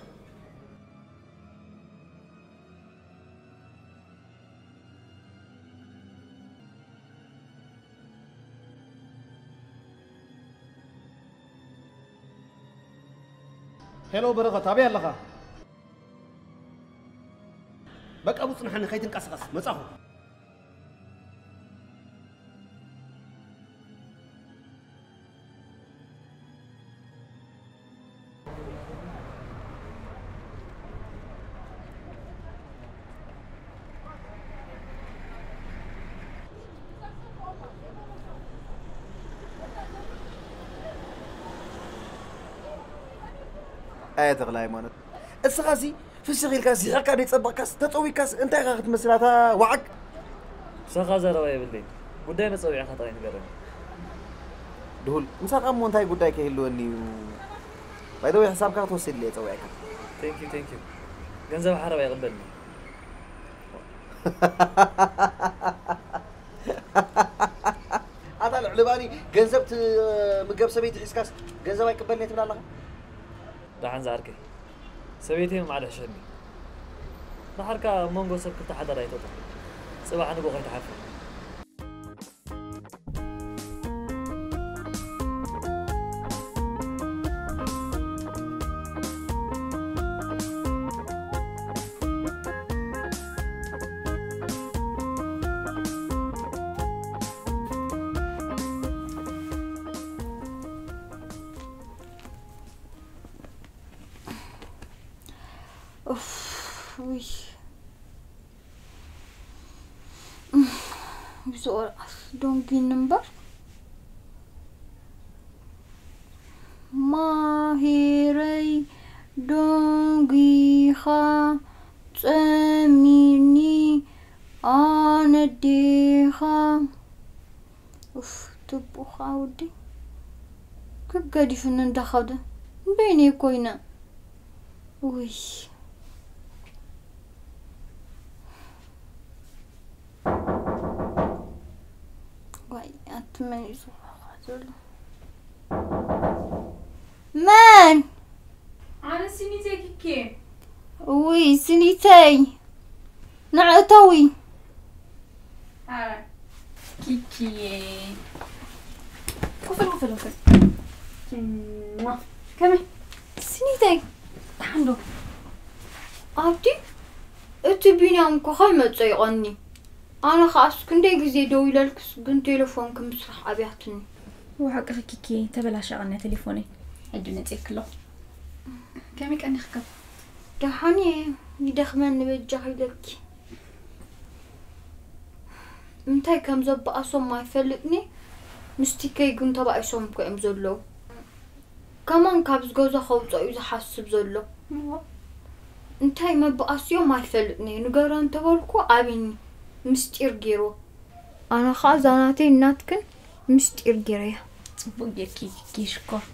ሄሎ በረኸት፣ ኣበይ ኣለኻ? በቃ ብጽንሓኒ፣ ከይትንቀሳቐስ፣ መጻኹ። ኣየ ተኽለ ሃይማኖት፣ እስኻሲ ፍሽኽ ኢልካ ስሒቕካ ደይጸበቕካስ ተጸዊካስ እንታይ ኢኻ ክትመስል ኣታ ዋዕግ? ምሳኻ ዘረባ የብለይን። ጉዳይ መጸዊዕኻ ጥራይ ንገረኒ። ድሁል፣ ምሳኻ እሞ እንታይ ጉዳይ ከይህልወኒ እዩ? ባይ ዘ ወይ ሕሳብካ ክትወስድ ኢለ እየ ጸዊዐካ። Thank you, thank you። ገንዘብ ሓረብ ኣይቕበልን እየ። ኣታ ልዕሊ ባኒ ገንዘብ ትምገብ ሰበይቲ ሒዝካስ ገንዘብ ኣይቅበልን እየ ትብል ኣለኻ? ደሓን ዝዓርከይ፣ ሰበይተይ ምማዕድ ሕሸኒ። ደሓርካ ኣብ መንጎ ሰብ ክልተ ሓዳር ኣይተእቶ። ጽባሕ ንግሆ ከይትሓፍር። ኡፍ፣ ውይ። ብዝቆርዓስ ደንጉይኒ እምበር። ማሂረይ ደንጉይኻ ጸሚኒ ኣነዴኻ። ኡፍ፣ ትቡኻ ወዲ ክገዲፉኒ እንዳኸደ በይነይ ኮይነ። ውይ። ዋይ፣ ኣቲ መን እዩ ዝኳኳ ዘሎ? መን? ኣነ ሲኒተይ ኪኪ። ውይ፣ ሲኒተይ። ንዕእተዊ። ኣረ፣ ኪኪ። ክፍል፣ ክፍል፣ ክፍል። እማ፣ ከመይ? ሲኒተይ። ደሓን ዶ? ኣብዲ? እቲ ቢንያም እኮ ከይመጸ ይቐኒ። ኣነ ከኣስ ክንደይ ግዜ ደዊለልክስ ግን ቴሌፎንኪ ምስራሕ ኣብያትኒ። ወሓቂ ኪኪ ተበላሻ ቀና ቴሌፎነይ። ሕጂ ነጽየክሎ። ከመይ ቀኒኽካ? ደሓን እየ፣ ይደኽመኒ በጃኺ ኢለኪ። እንታይ ከም ዘበኣሶም ኣይፈልጥኒ። ምስቲ ከይ ግን ተባኢሶም እኮ እዮም ዘለዉ። ከማን ካብዚ ገዛ ከውፅኦ እዩ ዝሓስብ ዘሎ። እንታይ መበኣስዮም ኣይፈልጥኒ። ንገሮ እንተበልኩ ኣብይኒ ምስጢር ገይርዎ። ኣነ ኸዓ እዛ ናተይ ናትክን ምስጢር ገይረያ። ጽቡቅ ጌርኪ ኪኪ ሽኮር።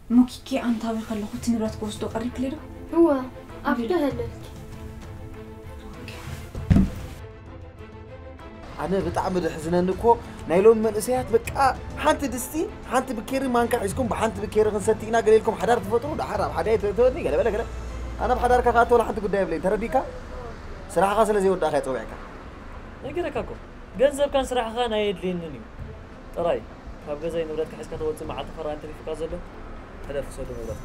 እሞ ኪኪ ኣንታዊ ከለኹ እቲ ንብረት ክወስዶ ቀሪብክለይ ዶ? እወ፣ ኣብቲ ሃለልኪ። ኣነ ብጣዕሚ ድሕዝነኒ እኮ ናይ ሎም መንእሰያት በቃ ሓንቲ ድስቲ ሓንቲ ብኬሪ ማንካ ሒዝኩም ብሓንቲ ብኬሪ ክንሰቲ ኢና ገለ ኢልኩም ሓዳር ትፈጥሩ ደሓር ኣብ ሓደ ኣይትእተወኒ ገለ በለ ገለ ኣነ ኣብ ሓዳርካ ክኣተወላ ሓንቲ ጉዳይ የብለይን ተረዲካ ስራሕኻ ስለ ዘይወዳእካ እየ ጸዊዕካ ነጊረካ እኮ ገንዘብካን ስራሕኻን ኣየድልየንን እዩ ጥራይ ካብ ገዛይ ንብረትካ ሒዝካ ተወፅእ መዓልቲ ፈራን ተሪፉካ ዘሎ ሕለፍ ሰዱ ንብረትካ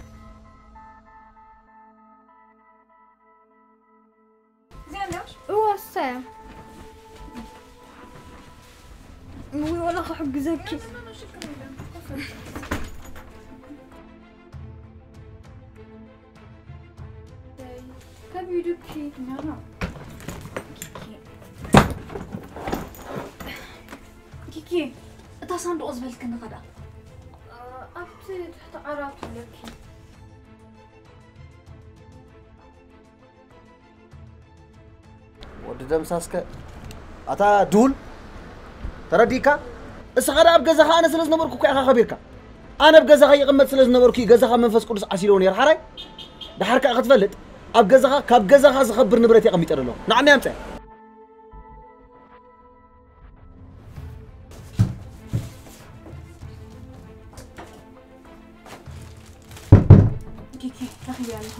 እወ እሳያ እዊ ወላ ክሕግዘኪ ከቢዱኪ ኪኪ እታ ሳንዱቕ ዝበልክኒ ኸዳ ኣብቲ ትሕቲ ዓራት ኣለኪ ወዲ ደምሳስከ ኣታ ድሁል ተረዲካ እስኻ ደኣ ኣብ ገዛኻ ኣነ ስለ ዝነበርኩ እኮ ኢኻ ከቢርካ ኣነ ኣብ ገዛኻ ይቕመጥ ስለ ዝነበርኩ እዩ ገዛኻ መንፈስ ቅዱስ ዓሲልዎ ነይሩ ሓራይ ደሓር ከኣ ክትፈልጥ ኣብ ገዛኻ ካብ ገዛኻ ዝኸብር ንብረት የቐሚጠ ኣለኹ ንዓኒ ኣምፀ ኪኪ ረኺበያ ኣለኹ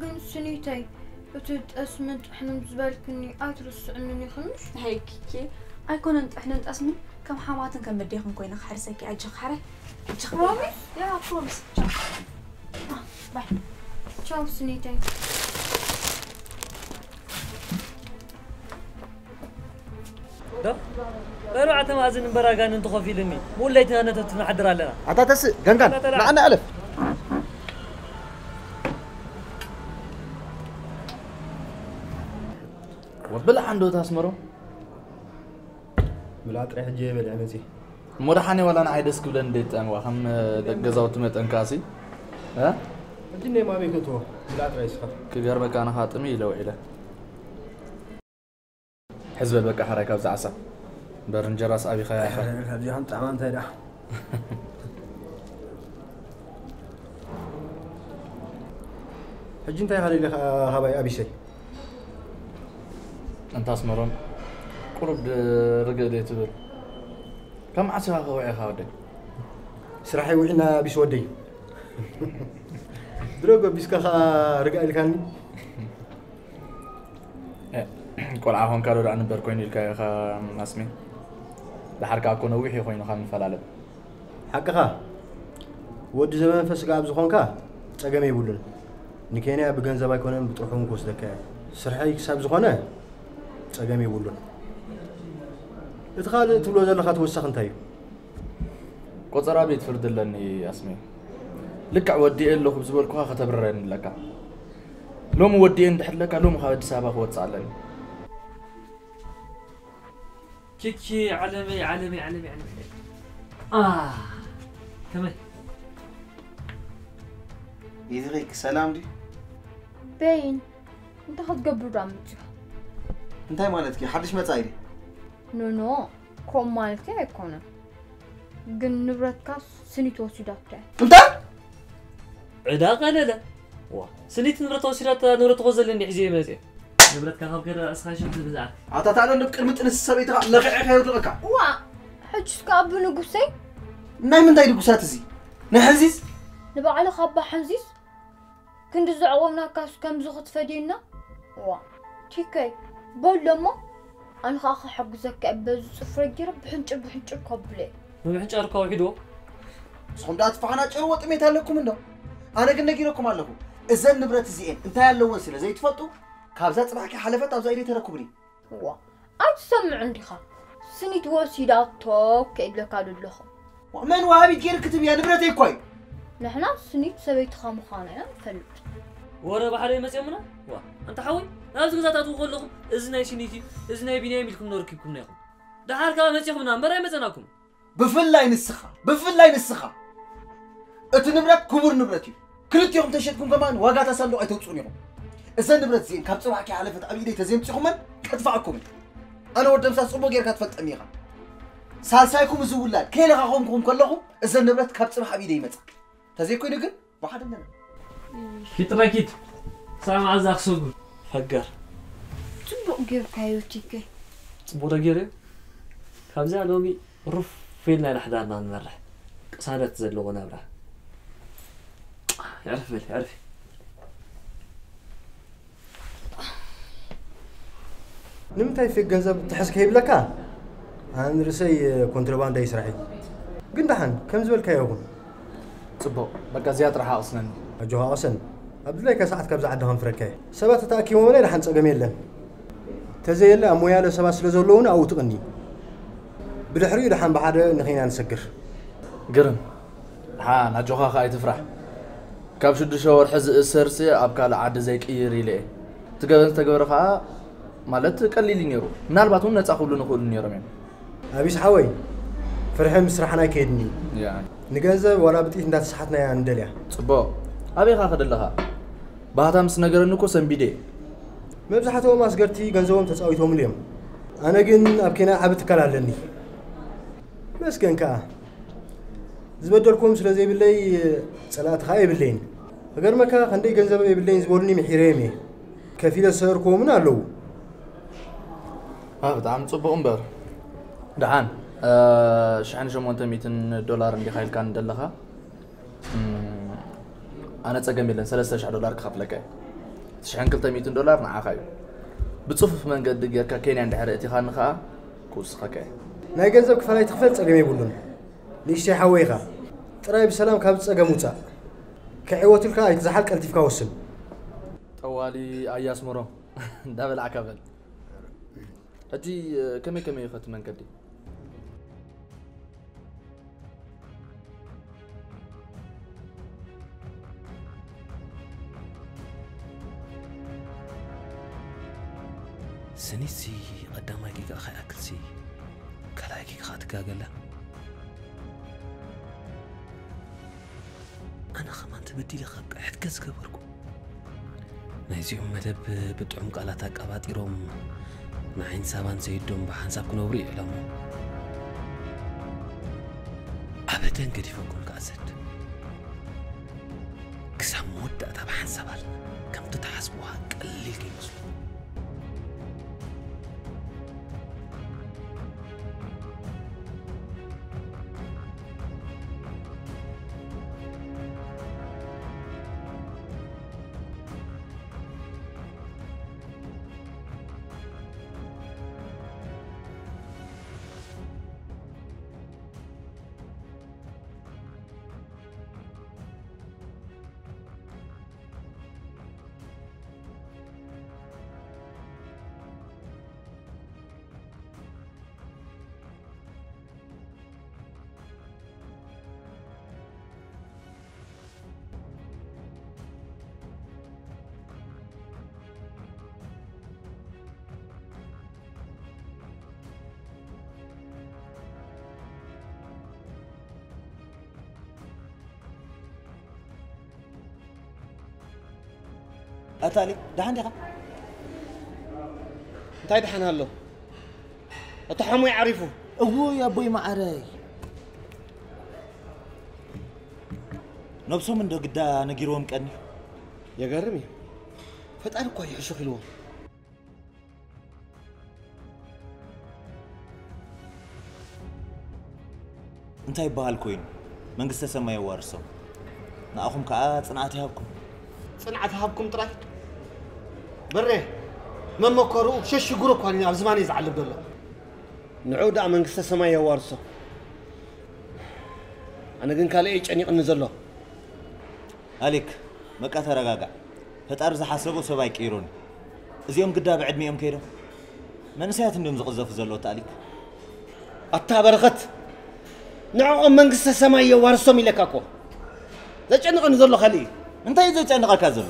ግን ስኒተይ እቲ ጠስምን ጥሕንን ዝበልክኒ ኣይትርስዕንን ኢኽንሽ? ሃይ ኪኪ ኣይኮነን ጥሕንን ጠስምን ከም ሓማትን ከም ምዴኽን ኮይነ ክሕርሰኪ ኣጆኺ ሓራይ ኣጆኺ ፕሮሚስ? ያ ፕሮሚስ ቻው ባይ ቻው ስኒተይ ዶ በርባዕተ መኣዝን እምበር ኣጋንንቲ ኮፍ ኢልኒ ሙለይቲ ነተብቲ ንሓድር ኣለና ኣታ ተስእ ገንጋን ኣታ ተላ- ንዓና ኣለፍ ወብል ሓንዶ ታስመሮ ብላ ጥራይ ሕጂ በልዐ መጽ እሞ ደሓን ዋላ ንዓይ ደስ ክብለኒ ደይትጠንዋ ከም ደቂ ገዛውቲ መጠን ከኣሲ እ ሕጂ ናይ ማመይ ከእትዎ ብላ ጥራይ እስኻ ክገርመካ ኣነ ከዓ ጥምይ ኢለ ውዒለ ሕዝበል በቃ ሓራይ ካብዛ ዓሳ እምበር እንጀራስ ኣቢኻያ ኢኻ። ካብዚኣ ጣዕማ እንታይ ደኣ? ሕጂ እንታይ ኢኻ ደሊኻ ካባይ ኣቢሰይ? ኣንታ ኣስመሮም ቁሩብ ርግእ ደይ ትብል? ካብ መዓስ ኢኻ ከውዒኻ ወደይ? ስራሐይ ውዒልና ኣቢስ ወደይ። ድሮ ገቢስካ ኸኣ ርግእ ኢልካኒ። ቆልዓ ኾንካ ዶ ደኣ ንበር ኮይኑ ኢልካ ኢኻ ኣስሜ ደሓር ከኣ እኮ ነዊሕ እዩ ኮይኑኻ ንፈላለ ሓቅኻ ወዲ ዘመንፈስ ስጋ ኣብ ዝኾንካ ጸገም የብሉን ንኬንያ ብገንዘብ ኣይኮነን ብጥርሑ እውን ክወስደካ እየ ስርሐይ ክሳብ ዝኾነ ጸገም የብሉን እቲ ካልእ ትብሎ ዘለኻ ተወሳኺ እንታይ እዩ ቆጸራ ቤት ፍርዲ ኣለኒ ኣስሜ ልክዕ ወዲኤ ኣለኹ ብዝበልኩኻ ከተብርረኒ ኣለካ ሎሚ ወዲኤ እንድሕር ኣለካ ሎሚ ካብ ኣዲስ ኣበባ ክወፅእ ኣለኒ ኪኪ ዓለመይ ዓለመይ ዓለመይ ዓለመይ ከመይ ይዝኺ ሰላም ድዩ በይን እንታይ ክትገብር ዶ ኣምፅኻ እንታይ ማለትኪ ሓድሽ መፃኢ ድዩ ኖኖ ከምኡ ማለተይ ኣይኮነን ግን ንብረትካ ስኒት ወሲዳቶ እያ እንታይ ዕዳ ቀለለ ዋ ስኒት ንብረት ወሲዳታ ንብረት እኮ ዘለኒ ሒዘ መፅእ ንብረትካ ካብ ከደ እስኻ ሽሕ ትብዛዕ ኣታ ታለ ንብ ቅድሚ ጥንስ ሰበይትኻ ለኺዐ ከየውድቐካ ዋ ሕጅስ ከዓ ብንጉሰይ ናይ ምንታይ ድጉሳት እዚ ናይ ሕንዚዝ ንባዕልኻ ኣባ ሕንዚዝ ክንዲ ዘዕቆብናካስ ከምዚ ክትፈድየና ዋ ቲከይ በሎ እሞ ኣነ ከዓ ክሕግዘካ እየ በዚ ፅፍረ ገይረ ብሕንጭር ብሕንጭር ከብሎ እየ ንምሕንጫር እኳ ውሒድዎ ንስኹም ደኣ ትፈሓናጨርዎ ጥሜት ኣለኩም እንዶ ኣነ ግን ነጊረኩም ኣለኹ፣ እዘን ንብረት እዚኤን እንታይ ኣለወን ስለ ዘይትፈልጡ፣ ካብዛ ጽባሕኪ ሓለፈት ኣብዛ ኢደይ ተረክቡኒ። ዋ፣ ኣይትሰምዕን ዲኻ? ስኒት ወሲዳቶ ከይብለካ ዶ ኣለኹ። ዋ፣ መን ወሃቢት ገይርኪ ትብያ? ንብረተይ እኮ እዩ። ንሕና ስኒት ሰበይትኻ ምዃና ኢና ንፈልጥ። ወረ ባሕሪ መጽዮምና? ዋ፣ ኣንታ ሓወይ፣ ናብዚ ገዛ ታትዉ ከለኹም፣ እዚ ናይ ስኒት እዩ፣ እዚ ናይ ቢንያም ኢልኩም ዶ ረኪብኩምና ኢኹም። ደሓር ከኣ መጺኹምና እምበር ኣይመጸናኩም። ብፍላይ ንስኻ፣ ብፍላይ ንስኻ። እቲ ንብረት ክቡር ንብረት እዩ። ክልቲኹም ተሸጥኩም ከማን ዋጋ እታ ሳንዱቕ ኣይተውጽኡን ኢኹም። እዘን ንብረት እዚኤን ካብ ጽባሕ ከይሓለፈት ኣብ ኢደይ ተዘይምጺኹመን ከጥፍኣኩምን። ኣነ ወዲ ደምሳስ ጽቡቕ ጌርካ ትፈልጠኒ ኢኻ። ሳልሳይኩም እዚ ውላድ ከይለኻኸምኩም ከለኹ እዘን ንብረት ካብ ጽባሕ ኣብ ኢደይ ይመጻ። ተዘይኮይኑ ግን ብሓደ ኣለና። ኪድ ጥራይ ኪድ። ክሳብ መዓዝ ክሰጉ? ፈገር። ጽቡቕ ጌርካዮ ቲከይ። ጽቡቕ ዶ ጌረዮ? ካብዚኣ ሎሚ ሩፍ ኢልና ኢና ሓዳርና ንመርሕ። ቅሳነት ዘለዎ ናብራ። የዕርፍ በል፣ የዕርፍ። ንምንታይ ፌክ ገንዘብ ትሕዝ ከይብለካ? ኣነ ንርእሰይ ኮንትሮባንዳ እዩ ስራሐይ። ግን ደሓን፣ ከም ዝበልካዮ ይኹን። ጽቡቕ፣ በቃ እዚኣ ጥራሕ ኣቕስነኒ። ኣጆኻ ኣቕሰን። ኣብ ድላይካ ሰዓት ካብዛ ዓዲ ከንፍረካ እየ። ሰባት ተኣኪቦምለይ ደሓን ጸገም የለን። ተዘየለ ኣብ ሞያለ ሰባት ስለ ዘለዉኒ ኣብኡ ትቕኒ። ብድሕሪኡ ደሓን ብሓደ ንኺና ንሰግር። ግርም። ደሓን ኣጆኻ ከኣ ኣይትፍራሕ። ካብ ሽዱሽተ ወርሒ ዝእሰርሲ ኣብ ካልእ ዓዲ ዘይቅይር ኢለ እየ። እቲ ገበን ዝተገበረ ከኣ ማለት ቀሊል እዩ ነይሩ። ምናልባት እውን ነጻ ክብሉ ንኽእሉ ነይሮም እዮም። ኣቢስ ሓወይ፣ ፍርሒ ምስ ስራሕና ኣይከይድን እዩ። ያ። ንገንዘብ ዋላ ብጥይት እንዳተሰሓትና ኢና ንደልያ። ጽቡቕ። ኣበይ ኢኻ ከደለኻ? ባህታ ምስ ነገረኒ እኮ ሰንቢደ እየ። መብዛሕትኦም ኣስገርቲ ገንዘቦም ተጻዊቶምሉ እዮም። ኣነ ግን ኣብ ኬንያ ዓቢ ትካል ኣለኒ። መስገን ከኣ። ዝበደልኩም ስለ ዘይብለይ ጸላእቲ ከኣ የብለይን። ክገርመካ፣ ክንደይ ገንዘብ የብለይን ዝበሉኒ ምሒረዮም እየ። ከፊለ ዝሰገርክዎም እውን ኣለዉ። አ፣ ብጣዕሚ ጽቡቕ እምበር። ደሓን፣ እ፣ ሽሕን ሸሞንተ ሚእትን ዶላር እንዲኻ ኢልካኒ ዘለኻ? እም፣ ኣነ ጸገም የለን፣ ሰለስተ ሽሕ ዶላር ክኸፍለካ እየ። እቲ ሽሕን ክልተ ሚእትን ዶላር ንዓኻ እዩ። ብጽፉፍ መንገዲ ጌርካ ኬንያ እንድሕር እቲኻኒ ኸኣ ክውስኸካ እየ። ናይ ገንዘብ ክፋል ኣይትኽፈል፣ ጸገም የብሉን። ንእሽተይ ሓወይ ኢኻ። ጥራይ ብሰላም ካብዚ ጸገም ውጻእ። ከዕወትልካ ኣይትዝሓል፣ ቀልጢፍካ ወስን። ጠዋሊ ኣያስምሮ፣ እንዳበላዕካ በል። ሕጂ፣ ከመይ ከመይ እዩ ኸቲ መንገዲ? ስኒትሲ ቀዳማይ ጌጋኻ ይኣክልሲ ካልኣይ ጌጋኻ ትጋገላ። ኣነ ኸማን ተበዲለ ካብ ሕትከ ዝገበርኩ። ናይዚኦም መደብ ብጥዑም ቃላት ኣቀባጢሮም ንዓይን ሳባን ሰይዶም ብሓንሳብ ክነብሩ ይዕለሙ። ኣበደን ገዲፈኩም ከኣ ሰድ። ክሳብ መወዳእታ ብሓንሳብ ኣለና። ከምቲ ትሓስብዋ ቀሊል ከይመስለኩም። ኣታሊ፣ ደሓን ዲኻ? እንታይ ደሓን ኣሎ? እቲ ሓሙይ ዓሪፉ። እውይ ኣቦይ መዓረይ። ነብሶም እንዶ ግዳ ነጊርዎም ቀኒ። የገርም እዩ። ፈጣሪ እኮ እዩ ሕሹኽ ኢልዎም። እንታይ ይበሃል ኮይኑ? መንግስተ ሰማይ የዋርሶም። ንኣኹም ከኣ ጽንዓት ይሃብኩም። ጽንዓት ይሃብኩም ጥራይ። በሬ፣ መመኮርኡ ሸሽጉሩ እኳ ኣብ ዝማኔ ዝዓልብ ዘሎ። ንዑ ደኣ መንግስተ ሰማይ የዋርሶ። ኣነ ግን ካልእ እዩ ጨኒቕኒ ዘሎ። ኣሌክ፣ በቃ ተረጋጋዕ። ፈጣሪ ዝሓሰቦ ሰብ ኣይቅይሮን። እዚኦም ግዳ ብዕድሚኦም ከይዶም መንእሰያት እንዲዮም ዝቕዘፉ ዘለዉ። ኣታ ኣሌክ። ኣታ በረኸት፣ ንዕኦም መንግስተ ሰማይ የዋርሶም ኢለካ እኮ። ዘጨንቐኒ ዘሎ ካልእ እዩ። እንታይ እዩ ዘጨንቐካ ዘሎ?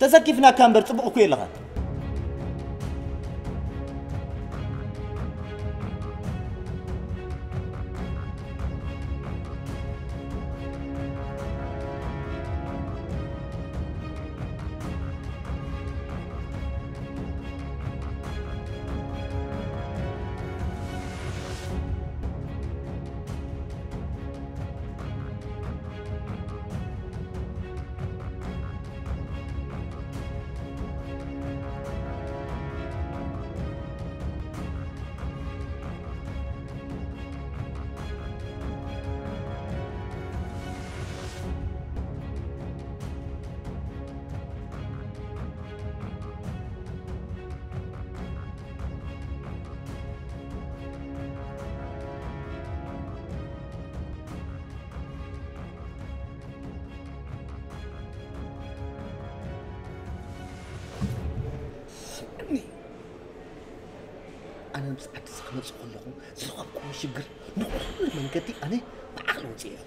ተሰኪፍናካ እምበር ጽቡቕ እኮ የለኻን። ኣነ ምስ ዓዲ እዚ ክመጽእ ከለኹ ዝረኸብኩዎ ሽግር ንኹሉ መንገዲ ኣነ ብዓቕሊ ወጺኤ እየ።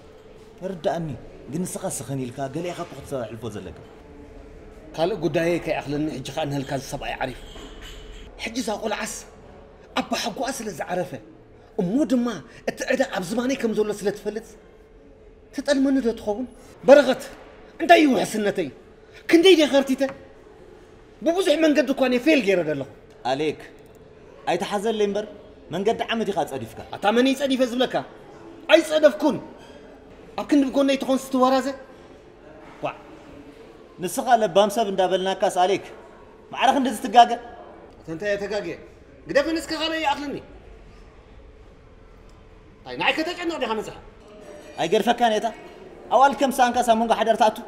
ርድኣኒ፣ ግን ንስኻ ስኽን ኢልካ ገለ ኢኻ እኮ ክትሕልፎ ዘለካ። ካልእ ጉዳየይ ከይኣኽለኒ ሕጂ ከኣ ንህልካ እዚ ሰብኣይ ዓሪፉ። ሕጂ እዛ ቆልዓስ ኣባሓጎኣ ስለ ዝዓረፈ እሞ ድማ እቲ ዕዳ ኣብ ዝባነይ ከም ዘሎ ስለ ትፈልጥ ትጠልመኒ ዶ ትኸውን? በረኸት፣ እንታይ እዩ ውሕስነተይ? ክንደይ ድየ ከርቲተ? ብብዙሕ መንገዲ እኳ እየ ፌል ገይረ ዘለኹ። ኣሌክ፣ ኣይትሓዘለይ እምበር መንገዲ ዓመት ኢኻ ጸዲፍካ። ኣታ መን እዩ ጸዲፈ ዝብለካ? ኣይጸደፍኩን። ኣብ ክንዲ ብጎነይ ትኾን ስትወራዘ? ኳዕ። ንስኻ ለባም ሰብ እንዳበልናካስ ኣሌክ፣ ማዕረ ክንድዚ ትጋገ? ኣታ እንታይ እየ ተጋግየ? ግደፈኒ እስከ ካልእ ይኣኽለኒ። ኣይ፣ ንዓይ ከተጨንቕ ዲኻ መጺኻ? ኣይገድፈካን እየ እታ። ኣዋልድ ከም ሳንካስ ኣብ መንጎ ሓዳር ትኣቱ?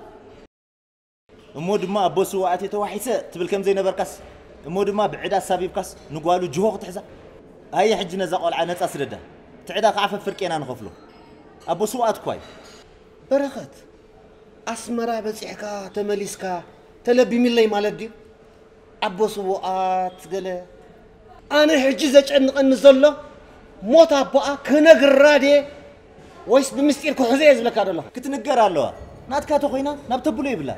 እሞ ድማ ኣቦ ስውኣት እየ ተዋሒሰ ትብል ከም ዘይነበርካስ፣ እሞ ድማ ብዕዳ ኣሳቢብካስ ንጓሉ ጅሆ ክትሕዛ? ኣየ ሕጂ ነዛ ቆልዓ ነጻ ስደዳ። እቲ ዕዳ ከዓ ፈፍርቄና ንኸፍሎ። ኣቦ ስውኣት እኳ እዩ። በረኸት፣ ኣስመራ በጺሕካ ተመሊስካ ተለቢምለይ ማለት ድዩ? ኣቦ ስውኣት ገለ። ኣነ ሕጂ ዘጨንቐኒ ዘሎ ሞት ኣቦኣ ክነግራ ድየ ወይስ ብምስጢር ክሕዞ እየ ዝብለካ ዘለኹ? ክትንገር ኣለዋ። ናትካ ተኾይና ናብ ተብሎ ይብላ።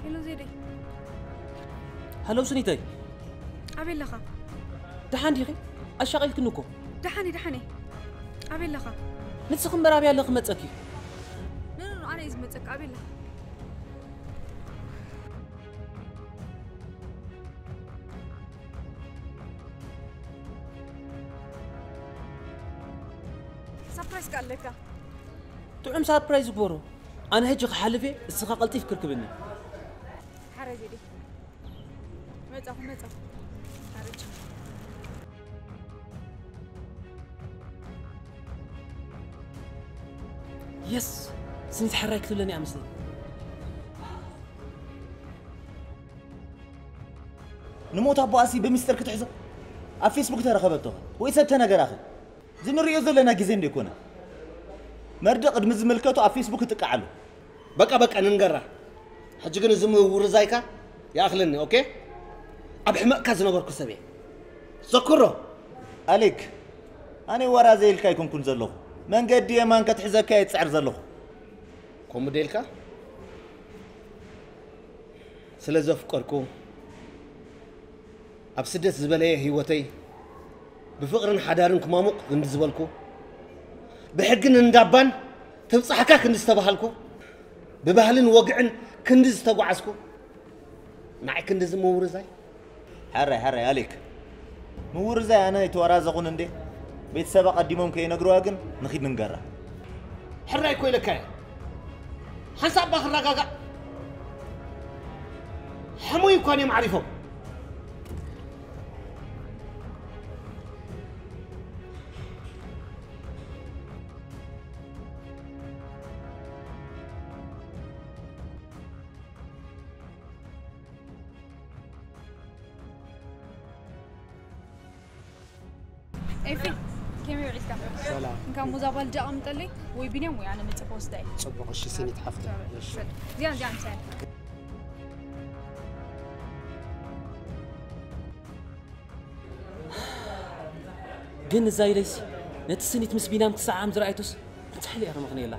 ሄሎ ዜደይ። ሃሎ ስኒተይ። ኣበይ ኣለኻ? ደሓን ዲኺ? ኣሻቒልክኒ እኮ። ደሓን እየ፣ ደሓን እየ። ኣበይ ኣለኻ? ንስኺ እምበር ኣበይ ኣለኺ መጸኪ? ኖ፣ ኖ፣ ኖ፣ ኣነ እየ ዝመጸካ። ኣበይ ኣለኻ? ሳፕራይዝ ከ ኣለካ? ጥዑም ሳፕራይዝ ግበሮ። ኣነ ሕጂ ክሓልፍ እየ፣ እስኻ ቀልጢፍ ክርክብኒ። ሓራይ ዜዴ። መጻኹ፣ መጻኹ። ሓረጭ። የስ! ስኒት ሓራይ ክትብለኒ እያ መስለኒ። ንሞት ኣቦኣሲ ብሚስጥር ክትሕዞ ኣብ ፌስቡክ ተረኸበቶ ወይ ሰብ ተነገራኸ? እዚ ንሪኦ ዘለና ግዜ እንዶ ኣይኮነ። መርድእ ቅድሚ ዝምልከቶ ኣብ ፌስቡክ ይጥቃዕ ኣሎ። በቃ፣ በቃ፣ ንንገራ። ሕጂ ግን እዚ ምውርዛይካ ይኣኽለኒ፣ ኦኬ? ኣብ ሕመቕካ ዝነበርኩ ሰብ እየ። ዘክሮ። ኣሌክ፣ ኣነ ወራዘ ኢልካ ኣይኮንኩን ዘለኹ። መንገዲ የማን ከትሕዘካ እየ ዝጽዕር ዘለኹ። ከምኡ ዶ ኢልካ? ስለ ዘፍቀርኩ፣ ኣብ ስደት ዝበለየ ህይወተይ ብፍቕርን ሓዳርን ክማሙቕ ክንዲ ዝበልኩ፣ ብሕግን እንዳባን ትብጻሕካ ክንዲ ዝተባሃልኩ፣ ብባህልን ወግዕን ክንዲ ዝተጓዓዝኩ፣ ንዓይ ክንድዚ ምውርዛይ? ሕራይ፣ ሕራይ፣ ኣሌክ። ምውርዛይ ኣነ ኣይተወራዘኹን እንዴ? ቤተሰብ ኣቐዲሞም ከይነግርዋ ግን ንኺድ ንንገራ። ሕራይ እኮ ኢለካ እየ። ሓንሳብ እባ ክረጋጋእ። ሕሙይ እኳ እዮም ዓሪፎም። ኤፊ፣ ከመይ ውዒልካ? ሰላም። እንካ ሙዛ ባልዲ ኣቐምጠለይ ወይ ቢንያም ወይ ኣነ መፅእ ክወስዳ እየ። ጽቡቕ። እሺ፣ ስኒ ትሓፍተ። እሺ። እዚኣ እዚኣ ምሳይ። ግን እዛ ኢለይሲ ነቲ ስኒት ምስ ቢንያም ትሰዓም ዝረኣይቶስ እንታይ ኢለ እያ ከመኽንየላ?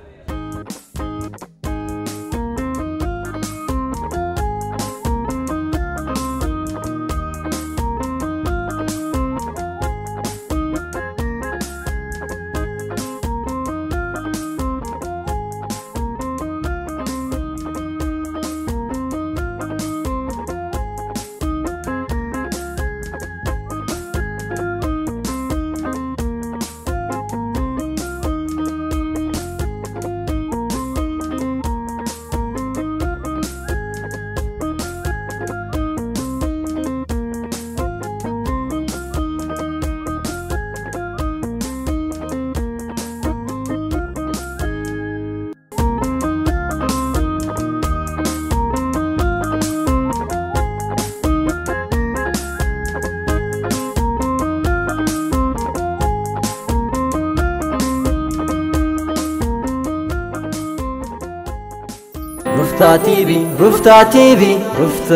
ሩፍታ ቲቪ ሩፍታ ቲቪ ሩፍታ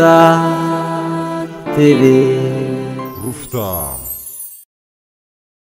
ቲቪ ሩፍታ